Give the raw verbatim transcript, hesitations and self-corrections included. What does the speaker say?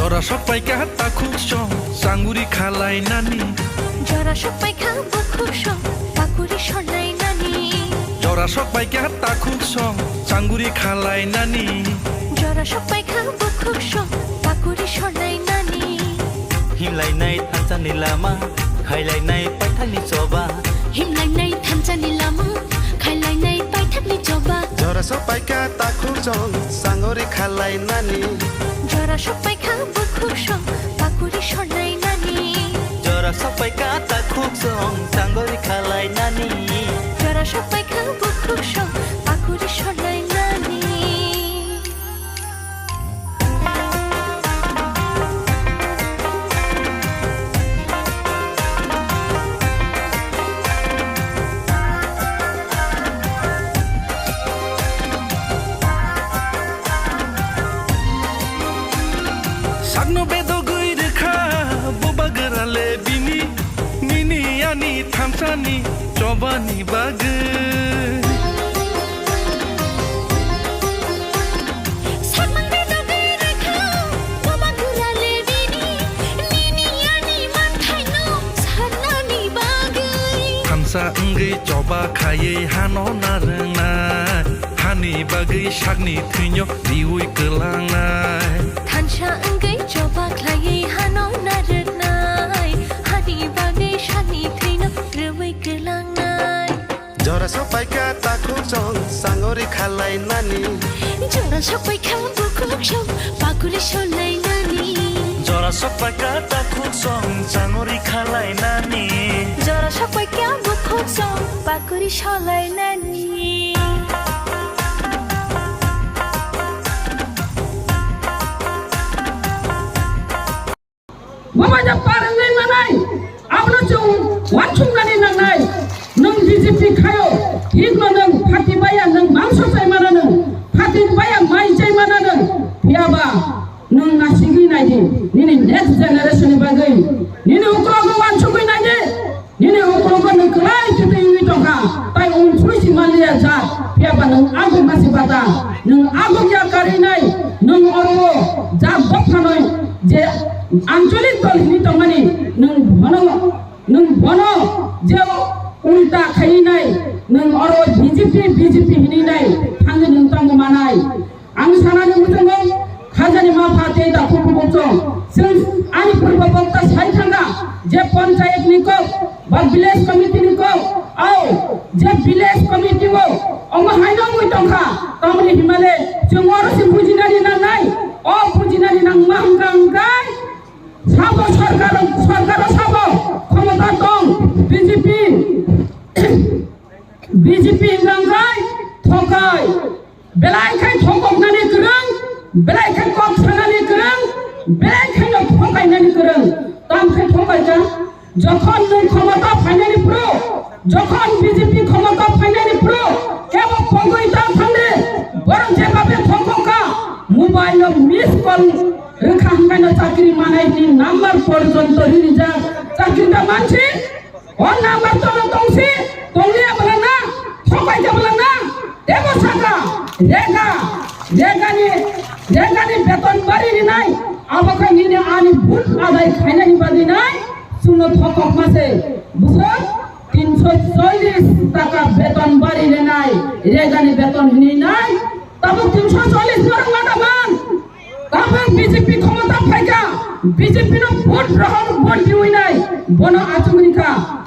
Jora sok paikha takhuk song, changuri khalai nani. Jora sok paikha bukhuk song, pakuri sonai nani. Jora sok paikha takhuk song, changuri khalai nani. Jora sok paikha bukhuk song, pakuri sonai nani. Himlainai thansa ni lama, khailainai paithak ni choba. Himlainai thansa ni lama, khailainai paithak ni choba. Jora sok paikha takhuk song, changuri khalai nani. Jora sok paikha bukhuk song, pakuri sonai nani. Jora sok paikha takhuk song, changuri khalai nani. Jora sok paikha bukhuk song, pakuri sonai nani. Sakno bedogwi rwkha bubagra le bini, nini ani thansani chobani bagwi. Sakmang bedogwi rwkha bubagra le bini, nini ani manthaino sanani bagwi. Thansa wngwi choba khaiwi hano narwngnai, hani bagwi sakni thwino riui kwlangnai. Thansa wngwi choba khlaiwi hano narwknai, hani bagwi sakni thwino riui kwlangnai. Jora sok paikha takhuk song, changuri khalai nani. Jora sok paikha bukhuk song, pakuri sonai nani. Jora sok paikha takhuk song, changuri khalai nani. Jora sok paikha bukhuk song, pakuri sonai nani. Bo bai da par wngwi manai, abono chwng uansuknani nangnai. Nwng B J P khaio, hikno nwng party baya nwng mangso chai mana nwng, party baya mai chai mana nwng, phiyaba nwng nasigwi naidi, nini next generation ni bagwi, nini ukrogo uansugwi naidi. Nini ukrogo nwng kwlai twi twi wngwi tongkha, tai unsui si manliya jat, phiyaba nwng aguk masi bata, nwng aguk ya karinai, nwng oro jat dophanoi je ancholik dol hinwi tongmani, nwng bono, nwng bono je ulta khainai, nwng oro B J P, B J P hinwi nai, thangwi nwng tongma manai. Ang sanani muchungo khajani ma pha tei da khukhu bukchong. Chwng ani purba bokta sai thangkha je panchayat ni kok ba village committee ni kok. Ao je village committee o omo haino wngwi tongkha. Tamoni himale chwng oro se bujinani nangnai. O bujinani nangma hwnkha hwnkhe sabo sarkar, sarkar o sabo khomota tong B J P. B J P hwnkha hwnkhe thokai. Belai khai thokoknani kwrwng, belai khai kok sanani kwrwng, belai khai no thokainani kwrwng. Tamo khe thokai kha? Jokhon nwng khomota phainani phuru, jokhon B J P khomota phainani phuru, kebo pogwi ta thangdi, borok je babe thokok kha, mobile o miss call rwkha hwnkhe no chakri manai ni number porjonto ri rijak, chakri da mansi? O number tono tongsi, tongliya bwlangna, thokaija bwlangna, tebo saka, rega, regani, regani beton bari rinai, abo khe nini ani vote adai khainani bagwi nai, chwngno thokokma se, bwswk tinsho chollish taka beton bari rinai, regani beton hwnwi nai, tabuk tinsho chollish borok ma da man. Tabuk B J P khomota phaikha, B J P no vote rohor vote riwi nai, bono achugwi kha.